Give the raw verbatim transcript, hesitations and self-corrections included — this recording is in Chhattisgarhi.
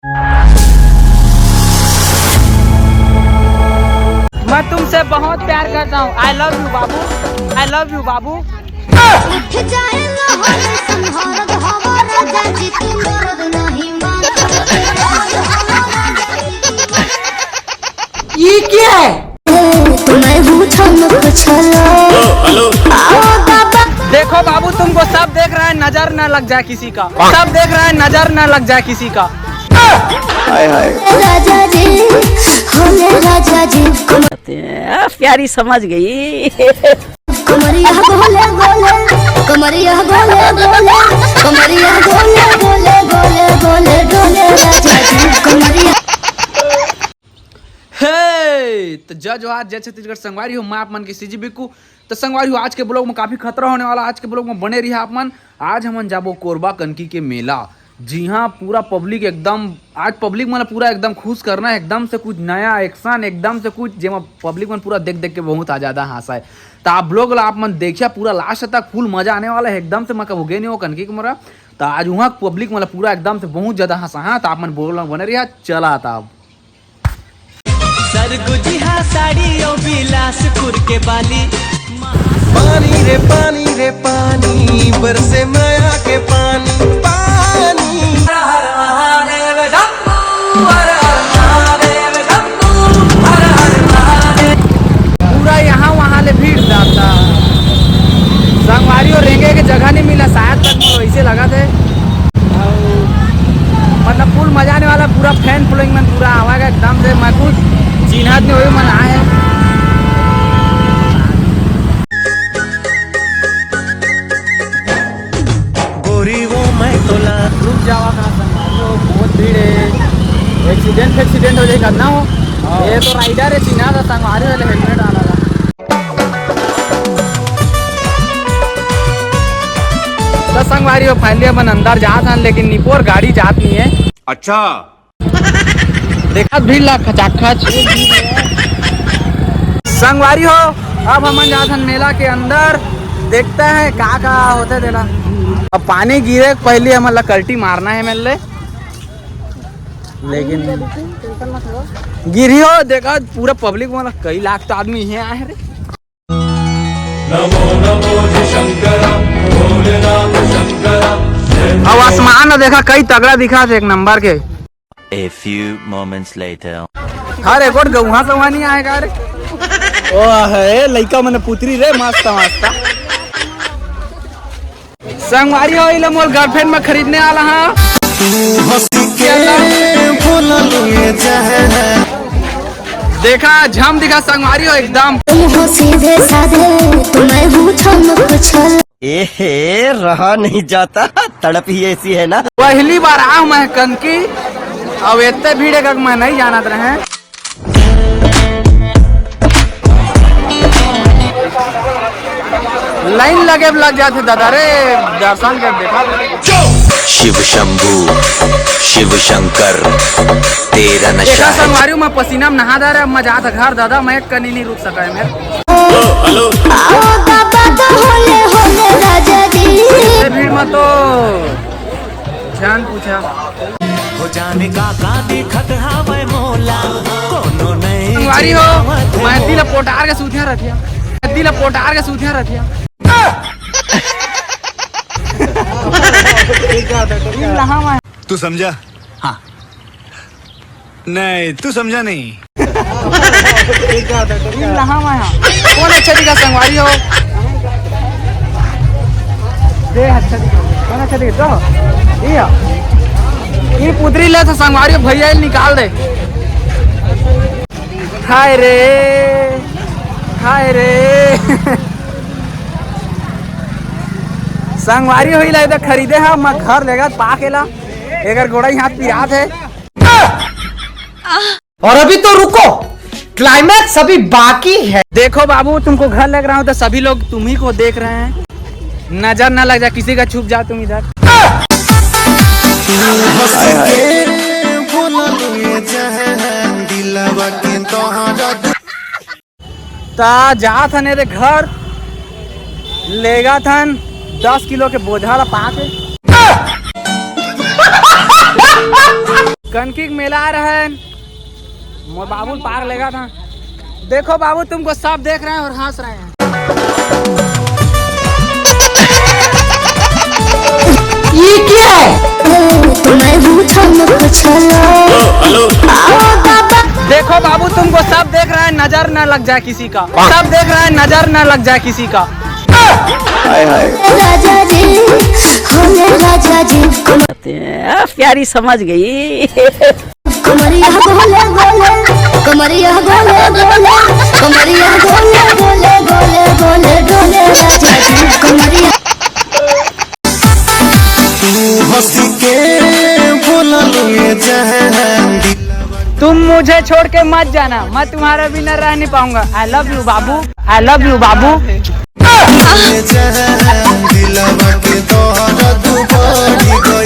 मैं तुमसे बहुत प्यार करता हूँ। I love you बाबू, I love you बाबू। उठ जाएगा होले संहारत हवा राजा जी, तू मरद नहीं मानत। ये क्या है? मैं हूँ छमक छलो। Hello, hello. आओ बाबा। देखो बाबू, तुमको सब देख रहा है, नजर ना लग जाए किसी का। सब देख रहा है, नजर ना लग जाए किसी का। हाय हाय। राजा जी, होले राजा जी। आ, प्यारी समझ गई। कमरिया गोले गोले, कमरिया गोले गोले, कमरिया गोले गोले, गोले गोले डोले राजा जी, कमरिया। हे, त जय जोहार, जय छत्तीसगढ़ संगवारी हो, मैं आप मन के सीजी बिक्कू। त संगवारी हो, आज के ब्लॉग में काफी खतरा होने वाला, आज के ब्लॉग में बने रहिहा आप मन। आज हमन जाबो कोरबा कनकी के मेला, जी हाँ, पूरा पब्लिक एकदम, आज पब्लिक मन ला पूरा एकदम खुश करना है, एकदम से कुछ नया एक्शन, एकदम से कुछ जेमा पब्लिक मन पूरा देख देख के बहुत आ ज्यादा हंसा है। त आप ब्लॉग ला आप मन देखिया पूरा लास्ट तक, फुल मजा आने वाला है एकदम से। मैं कब हो गए नहीं हो कनकी के मोरा, त आज वहाँ पब्लिक मन ला पूरा एकदम से बहुत ज्यादा हंसा, हाँ, त आप मन ब्लॉग में बने रहिहा, चला त अब। सरगुजिहा साड़ी और बिलासपुर के बाली। पानी रे पानी रे पानी, बरसे मया के पानी, पानी। हर हर महादेव शंभू, हर हर महादेव शंभू, हर हर महादेव। पूरा यहाँ वहाँ ले भीड़ जाता। संगवारी हो, रेंगे के जगह नहीं मिला शायद तक, मोर वैसे लगा थे। अउ मतलब फुल मजा आने वाला, पूरा फैन फॉलोइंग मन पूरा आवागा एकदम से। मैं खुद चिन्हत नहीं होई मन आए। गोरी वो मैं तोला। रुक जावा का संगवारी हो, बहुत भीड़ है, एक्सीडेंट एक्सीडेंट हो जाए करना हो। हाँ। ये तो राइडर है, चिन्हा था संगवारी वाले हेलमेट वाला था। त संगवारी हो, फाइनली अपन अंदर जात हन, लेकिन निपोर गाड़ी जात नहीं है। अच्छा। देखा भीड़ ला खचाखच। संगवारी हो, अब हमन जात हन मेला के अंदर, देखते हैं का का होते तेला। अब पानी गिरे के पहले हमन ला कल्टी मारना है मेले, लेकिन गिरी हो, देखा पूरा पब्लिक वाला कई लाख तो आदमी यहाँ आए रे। नमो नमो जी शंकर, भोलेनाथ शंकर। अब आसमान में देखा, कई तगड़ा दिखा थे, एक नंबर के। A few moments later. अरे गोट गौहा सौहा नहीं आएगा रे। ओ है लइका मन पुतरी रे, मस्त मस्त। संगवारी हो, इला मोर गर्लफ्रेंड में खरीदने वाला हाँ। तू हंसी के बोला लुए जहर। देखा, झम दिखा संगवारी हो एकदम। तुम हो सीधे साधे, तुम्हें हूँ छमक छल। ए हे, रहा नहीं जाता, तड़प ही ऐसी है ना। पहली बार आऊं मैं कनकी, अब इतने भीड़ है कि मैं नहीं जानत रहे। लाइन लगे लग जाते दादा रे, दर्शन के देखा। शिव शंभू, शिव शंकर, तेरा नशा देखा है। संगवारी, मैं पसीना में नहा जा रहा, अब मैं जात घर दादा, मैं एक कनी नहीं रुक सका है मैं। Hello, hello. आओ बाबा तो होले होले राजा जी। ए भीड़ में तो जान पूछा। हो जाने का का दिखत हावय मोला, कोनो नहीं संगवारी हो, चिन्हावत मैं दिल पोटार के सूतिया रखिया, दिल पोटार के सूतिया रखिया। तू समझा? हाँ। नहीं, तू समझा नहीं। कौन अच्छा दिखा संगवारी हो? दे अच्छा दिखा। कौन अच्छा दिखा? दो। ये। ये पुतरी ले तो संगवारी हो, भैया ये निकाल दे। हाय रे, हाय रे। संगवारी होई ला इधर खरीदे हा, मैं घर लेगा पाकेला। एकर गोड़ई हाथ पिरात है। और अभी तो रुको, क्लाइमैक्स अभी बाकी है। देखो बाबू, तुमको घर लग रहा हूँ तो सभी लोग तुम्ही को देख रहे हैं, नजर ना लग जाए किसी का, छुप जाओ तुम इधर। ता जात हन एदे घर, लेगा थन दस किलो के बोझा ला पाके। कनकी के मेला आ रहा है, मोर बाबू पार लेगा था। देखो बाबू, तुमको सब देख रहे हैं और हंस रहे हैं। ये क्या है? मैं हूँ छमक छलो। आओ बाबा। देखो बाबू, तुमको सब देख रहा है, नजर ना लग जाए किसी का। सब देख रहा है, नजर ना लग जाए किसी का। राजा जी, होले राजा जी। आ, प्यारी समझ गई। कमरिया बोले बोले, कमरिया बोले बोले, कमरिया बोले बोले, बोले बोले बोले, बोले राजा जी, कमरिया। तू हंस के बोललू ये जहान। तुम मुझे छोड़ के मत जाना, मैं तुम्हारे बिना रह नहीं पाऊंगा। I love you बाबू, I love you बाबू। ये जहान दिलवा के दर्द बढ़ गई।